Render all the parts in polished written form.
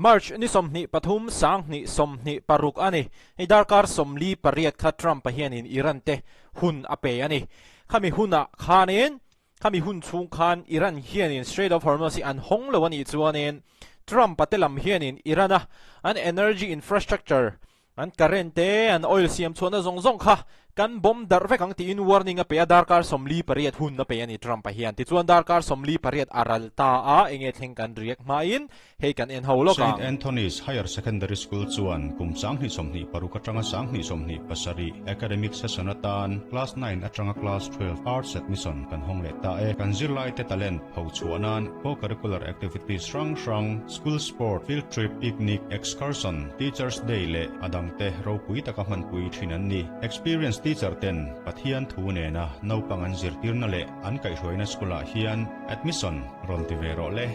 March ni 23 2026 a ni. Hei darkar 48 kha Trump-a hianin Iran te hun a pe a ni. Khami hunah khanin, khami hun chhung khan Iran hianin Strait of Hormuz hi an hawng lo a nih chuanin Trump-a te lam hianin Iran-a an energy infrastructure An current te, an oil siam chhuahna zawng zawng kha kan bomb darh vek ang tiin warning a pe a, darkar 48 hun a pe a ni Trump-a hian. Tichuan darkar 48 a ral ta a, enge thleng kan riak hmain hei kan en ho lawk Saint ang. Anthony's Higher Secondary School chuan kum 2026 atanga 2027 academic session atan Class 9 atanga Class 12 Arts admission kan hawng leh ta e. Kan zirlaite talent phochhuah nan co-curricular activities hrang hrang, School sport, field trip, picnic, excursion, Teachers Day leh a dangte ropui taka hmanpui thin an ni. Experienced teacher ten Pathian thu nena naupang an zirtirna leh an kaihhruaina school ah hian admission rawn ti ve rawh le.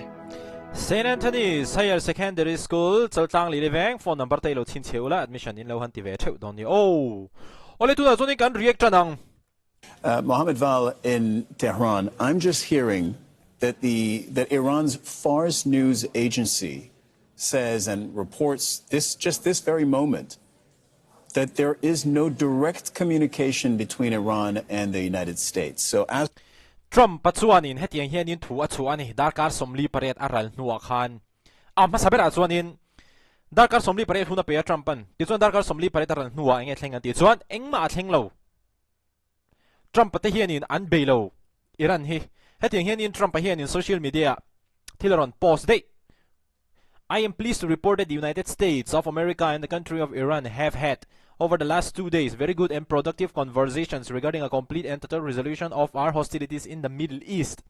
Saint Anthony's Higher Secondary School, Chaltlang Lili Veng, phone number te i lo chhin chhe ula, admission in lo han ti ve theuh dawn ni. Aw! Awle tunah chuanin kan react tan ang. Mohammed Val in Tehran, I'm just hearing that the that Iran's Fars News Agency says and reports this just this very moment that there is no direct communication between Iran and the United States. So as Trump-a chuanin hetiang hianin thu a chhuah a ni. Darkar 48 a ral hnuah khan a hmasa berah chuanin darkar 48 hun a pe a Trump-a'n. Tichuan darkar 48 a ral hnuah enge thleng an tih chuan engmah a thleng lo. Trump-a te hianin an bei lo Iran hi. Hetiang hianin Trump-a hianin social media-ah thil a rawn post daih. I am pleased to report that the United States of America and the country of Iran have had over the last 2 days very good and productive conversations regarding a complete and total resolution of our hostilities in the Middle East.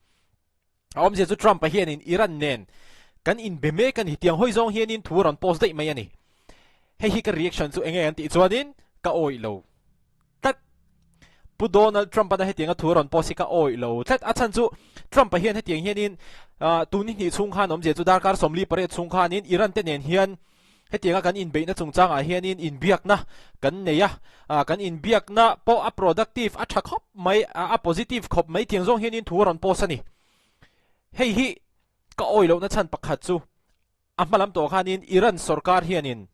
A awmzia chu Trump-a hianin Iran nen kan inbe mek a ni. Tiang hawi zawng hianin thu a rawn post daih mai a ni. Hei hi ka reaction chu enge an tih chuanin ka awih lo tlat. Pu Donald Trump-a na hetianga thu a rawn post hi ka awih lo tlat. A chhan chu Trump-a hian hetiang hianin tun hi hnih chhung khan awmzia chu darkar 48 chhung khanin Iran te nen hian Hetianga kan inbeihna chungchangah hianin inbiakna kan nei a, kan inbiakna pawh a productive, a tha khawp mai, a positive khawp mai tiang zawng hianin thu a rawn post a ni. Hei hi ka awi lohna chhan pakhat chu a hma lam tawh khanin Iran sorkar hianin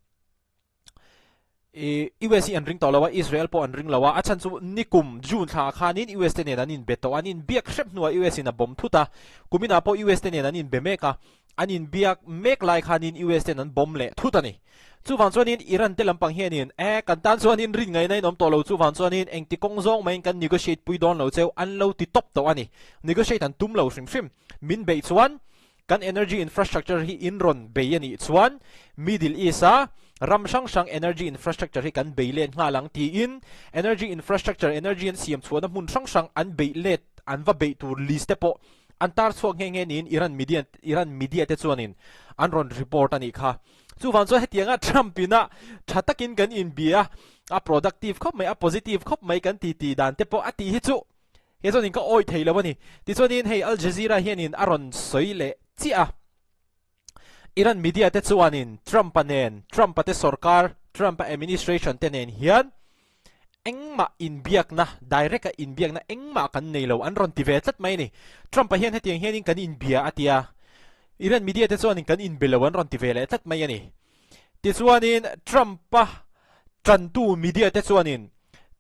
US hi an ring tawh lo a, Israel pawh an ring lo a, a chhan chu nikum June thla ah khanin US te nen an inbe tawh a, an inbiak hrep hnuah US in a bawm thut a, kuminah pawh US te nen an inbe mek a, An inbiak mek lai khanin US ten an bomb leh thut a ni. Chuvang chuanin Iran te lampang hianin, Eh, kan tan chuanin rin ngaihna in awm tawh lo, chuvang chuanin engti kawng zawng maiin kan negotiate pui dawn lo cheu an lo ti tawp tawh a ni. Negotiate an tum lo hrim hrim. Min beih chuan kan energy infrastructure hi in rawn bei a nih chuan Middle East a ram hrang hrang energy infrastructure hi kan bei let nghal ang tiin energy infrastructure, energy an siam chhuahna hmun hrang hrang an beih let, an va beih tur list te pawh An tar chhuak nghe nghe niin Iran media Iran media te chuanin an rawn report a nih kha. Chuvang chuan hetianga Trump ina tha takin kan inbia a, a productive khawp mai, a positive khawp mai kan ti tih dan te pawh a tih hi chu he chuanin ka awih thei lo a ni. Tichuanin hei Al Jazeera hianin a rawn sawi leh chiah a. Iran media te chuanin Trump-a nen, Trump-a te sorkar, Trump-a administration te nen hian engmah inbiakna, direct-a inbiakna engmah kan nei lo an rawn ti ve tlat mai a ni. Trump-a hian hetiang hianin kan inbia a ti a, Iran media te chuanin kan inbe lo an rawn ti ve leh tlat mai a ni. Tichuanin Trump-a tantu media te chuanin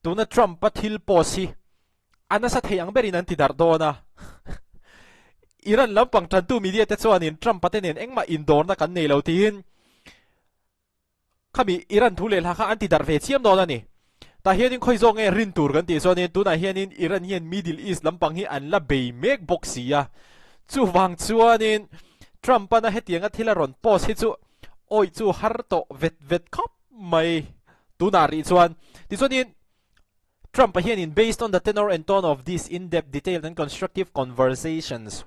tuna Trump-a thil post hi A nasa thei ang berin an ti darh dawn a. Iran lampang tantu media te chuanin Trump-a te nen engmah indawrna kan nei lo tiin khami Iran thu leh hla kha an ti darh ve chiam dawn a ni. Tah hianin khawi zawk nge rin tur kan tih chuanin tunah hianin Iran hian Middle East lampang hi an la bei mek bawk si a. Chuvang chuanin Trump-ana hetianga thil a rawn post hi chu awih chu har tawh vet vet khawp mai tunah rih chuan. Tichuanin Trump-a hianin based on the tenor and tone of these in-depth, detailed and constructive conversations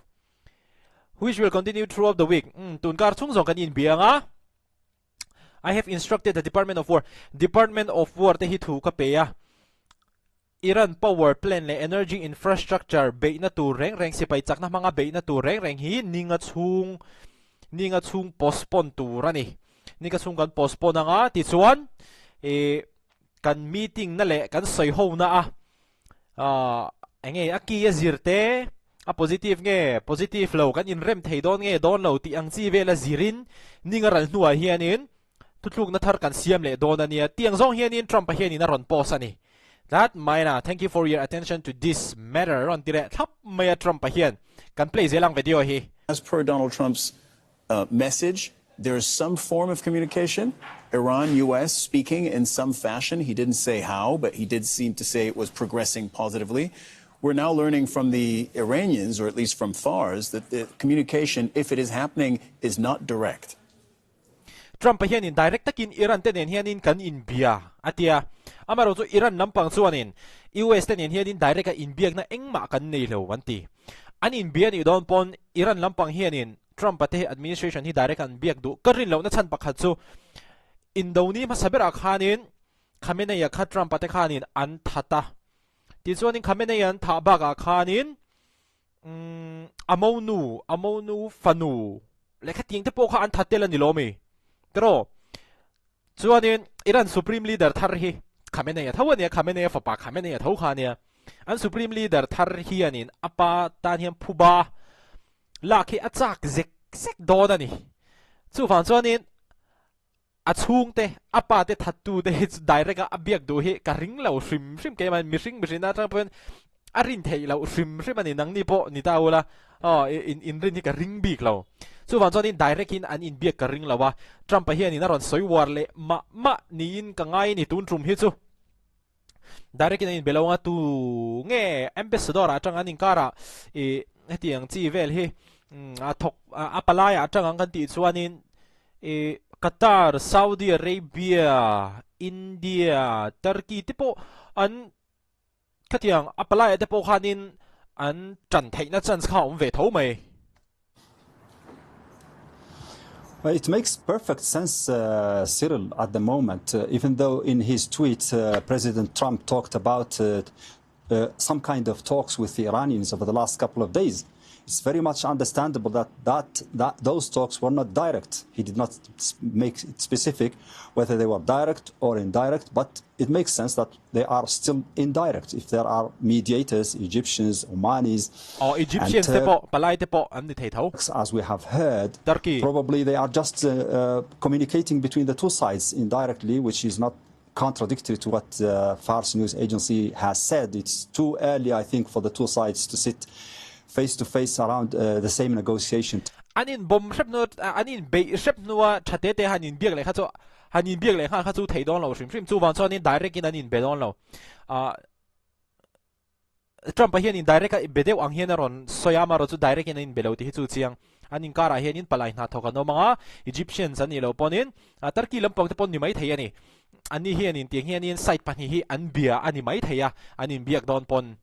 which will continue throughout the week, umm tun kar chhung zawng kan inbia ang a, I have instructed the Department of War, Department of War te hi thu ka pe a, Iran power plant leh energy infrastructure beihna tur reng reng, sipai chakna hmanga beihna tur reng reng hi ninga chhung, ninga chhung postpone tur a ni. Ninga chhung kan postpone ang a, tichuan ih Kan meeting na leh kan sawi ho na a enge a key a zir te, A positive nge positive lo kan inrem thei dawn nge dawn lo tih ang chi vela zirin ninga ral hnuah hianin Thutlukna thar kan siam leh dawn a nia. Tiang zawng hianin Trump-a hianin a rawn post a ni. That maina, thank you for your attention to this matter rawn ti leh thlap mai a Trump-a hian. Kan play zel ang video hi. As per Donald Trump's message, there is some form of communication, Iran, US speaking in some fashion. He didn't say how, but he did seem to say it was progressing positively. We're now learning from the Iranians, or at least from Fars, that the communication, if it is happening, is not direct. Trump-a hianin direct takin Iran te nen hianin kan inbia a ti a, amaherawh chu Iran lampang chuanin US te nen hianin direct a inbiakna engmah kan nei lo an ti. An inbia nih dawn pawn Iran lampang hianin Trump-a te administration hi direct an biak duh ka rin lohna chhan pakhat chu Indoni hmasa berah khanin Khamenei-a kha Trump-a te khanin an that a, tichuanin Khamenei-a an thah bakah khanin Umm, a monu, a monu fanu leh khatiang te pawh kha an that tel a ni lo mi? Tiraw? Chuanin Iran Supreme Leader thar hi Khamenei a tho a nia, Khamenei a fapa Khamenei a tho kha a nia. An Supreme Leader thar hianin a pa tan hian phuba lak hi a chak zek zek dawn a ni. Chuvang chuanin A chhungte, a pa te thattu te hi chu direct a a biak duh hi ka ring lo hrim hrim keimah in mihring mihrinna atang pawhin a rin theih loh hrim hrim a ni nangni pawh ni ta ula aw in in rin hi ka ring bik lo. Chuvang chuan in direct in an inbiak ka ring lo a, Trump a hianin a rawn sawi uar leh mah mah niin ka ngai a ni tun tum hi chu. Direct in an inbe lo anga tu nge ambassador ah atang an inkar ah ih hetiang chi vel hi a thawk a palai ah atang ang kan tih chuanin ih Qatar, Saudi Arabia, India, Turkey te pawh an khatiang a palai ah te pawh khanin an tan theihna chance kha a awm ve tho mai. Well, it makes perfect sense, uh, Cyril, at the moment, uh, even though in his tweet, uh, President Trump talked about uh, uh, some kind of talks with the Iranians over the last couple of days. It's very much understandable that, that, that those talks were not direct. He did not make it specific whether they were direct or indirect, but it makes sense that they are still indirect. If there are mediators, Egyptians, Omanis, Aw, Egyptians te pawh, palai te pawh an ni thei tho. As we have heard, Turkey. probably they are just uh, uh, communicating between the two sides indirectly, which is not contradictory to what uh, Fars News Agency has said. It's too early, I think, for the two sides to sit face to face around uh, the same negotiation. An in bom hrep hnu, an in beih hrep hnua tha te te han inbiak leh kha chu han inbiak leh nghal kha chu thei dawn lo hrim hrim. Chuvang chuanin direct in an inbe dawn lo. Ah Trump-a hian in direct a be deuh ang hian a rawn sawi a, amaherawh chu direct in an inbe lo tih hi chu chiang. An inkarah hianin palai hna thawk an awm ang a, Egyptians an nih loh pawnin Turkey lampang te pawh ni mai thei a ni. Anni hian intiang hianin side pahnih hi an bia a ni mai thei a, an inbiak dawn pawn.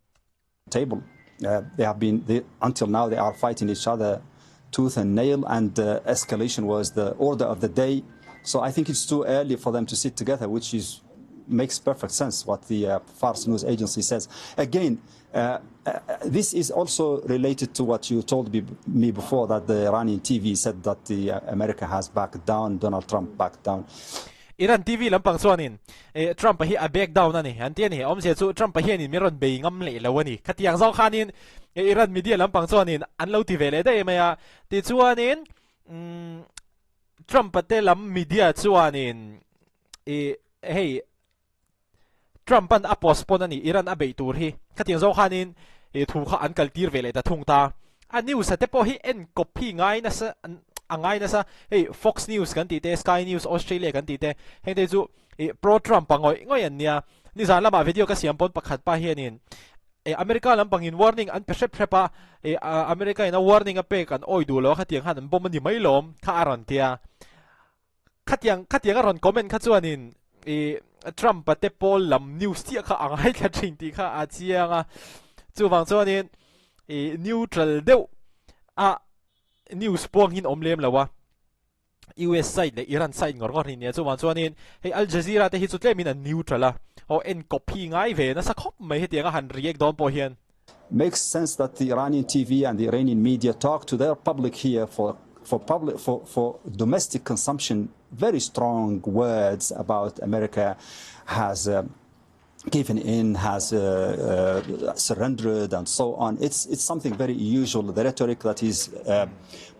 Table. Uh, they have been, they, until now, they are fighting each other tooth and nail, and uh, escalation was the order of the day. So I think it's too early for them to sit together, which is makes perfect sense what the uh, Fars News Agency says. Again, uh, uh, this is also related to what you told me, me before that the Iranian TV said that the uh, America has backed down, Donald Trump backed down. Iran TV lampang chuanin eh, Trump-a hi a back down a ni an ti a ni. Awmzia chu Trump-a hianin min rawn bei ngam leh lo a ni. Khatiang zawng khanin eh, Iran media lampang chuanin an lo ti ve leh daih mai a. Tichuanin umm Trump-a te lam media chuanin eh, hei Trump-an a postpone a ni, Iran a beih tur hi. Khatiang zawng khanin eh, thu kha an kaltir ve leh ta thung ta. A news a te pawh hi en kawp hi ngai nasa a ngai nasa. Hei Fox News kan tih te, Sky News Australia kan tih te, heng te chu eh, pro Trump a ngawih ngawih an nia. Nizan lamah video ka siam pawn pakhat pa hianin eh, America lampangin warning an pe hrep hrep a, eh, America in a warning a pek an awi duh lo a, khatiang khan an bomb a ni mai lawm kha a rawn tia. Khatiang khatiang a rawn comment kha chuanin i Trump a te pawl lam news chiah kha a ngaithla thin tih kha a chiang a. Chuvang chuanin i neutral deuh a news puang hin awm lem lo a. US side leh Iran side ngawr ngawr hi nia. Chuvang chuanin hei Al Jazeera te hi chu tlemin an neutral a. Aw en kawp hi ngai ve nasa khawp mai hetiang a han react dawn pawh hian. Makes sense that the Iranian TV and the Iranian media talk to their public here for for public for for domestic consumption very strong words about America has uh, given in, has uh, uh, surrendered, and so on. It's, it's something very usual. The rhetoric that is uh,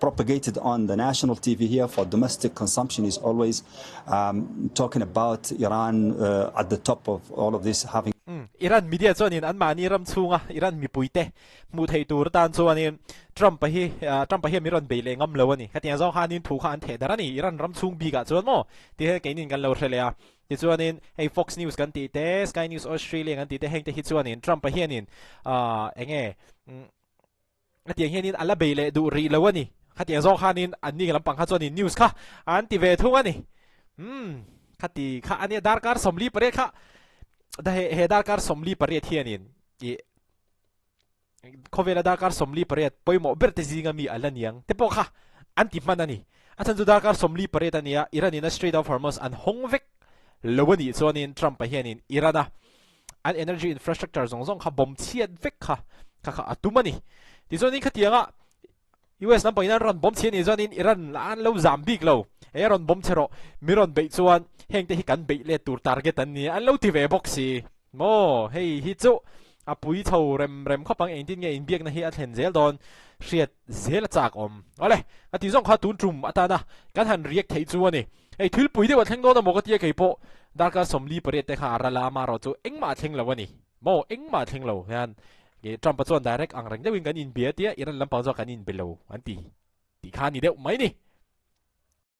propagated on the national TV here for domestic consumption is always um, talking about Iran uh, at the top of all of this having Iran media chuanin anmahni ram chhunga Iran mipuite hmuh theih tur atan chuanin Trump-a hi Trump-a hian min rawn bei leh ngam lo a ni. Khatiang zawng khanin thu kha an theh darh a ni Iran ram chhung bikah chuan maw tih hi keinin kan lo hre leh a. Tichuanin hei Fox News kan tih te, Sky News Australia kan tih te heng te hi chuanin Trump-a hianin eng nge Hetiang hianin a la bei leh duh rih lo a ni. Khatiang zawng khanin anni lampang kha chuanin news kha an ti ve thung a ni. Umm, khati kha a nia darkar 48 kha he he darkar 48 hianin ih khawvela darkar 48 pawimawh ber te zinga mi a la niang te pawh kha an ti hman a ni. A chhan chu darkar 48 a nia Iran in a Strait of Hormuz an hawng vek lo a nih chuanin Trump-a hianin Iran a an energy infrastructure zawng zawng kha bawm chhiat vek kha kha kha a tum a ni. Tichuanin khatianga US lampangin an rawn bawm chhe nih chuanin Iran lah an lo zam bik lo. E rawn bawm chhe rawh, mi rawn beih chuan heng te hi kan beih let tur target an ni an lo ti ve bawk si. Maw hei hi chu a pui chho rem rem khawp ang engtin nge inbiakna hi a thlen zel dawn hriat zel a chak awm. Awle, a ti zawng kha tun tum atana kan han react theih chu a ni. Hei thil pui deuh a thleng dawn a maw ka tia kei pawh darkar 48 te kha a ral a amarawh chu engmah a thleng lo a ni maw engmah a thleng lo hian Trump-a chuan direct ang reng deuhin kan inbia tia Iran lampang chuan kan inbe lo an ti tih kha a ni deuh mai ni.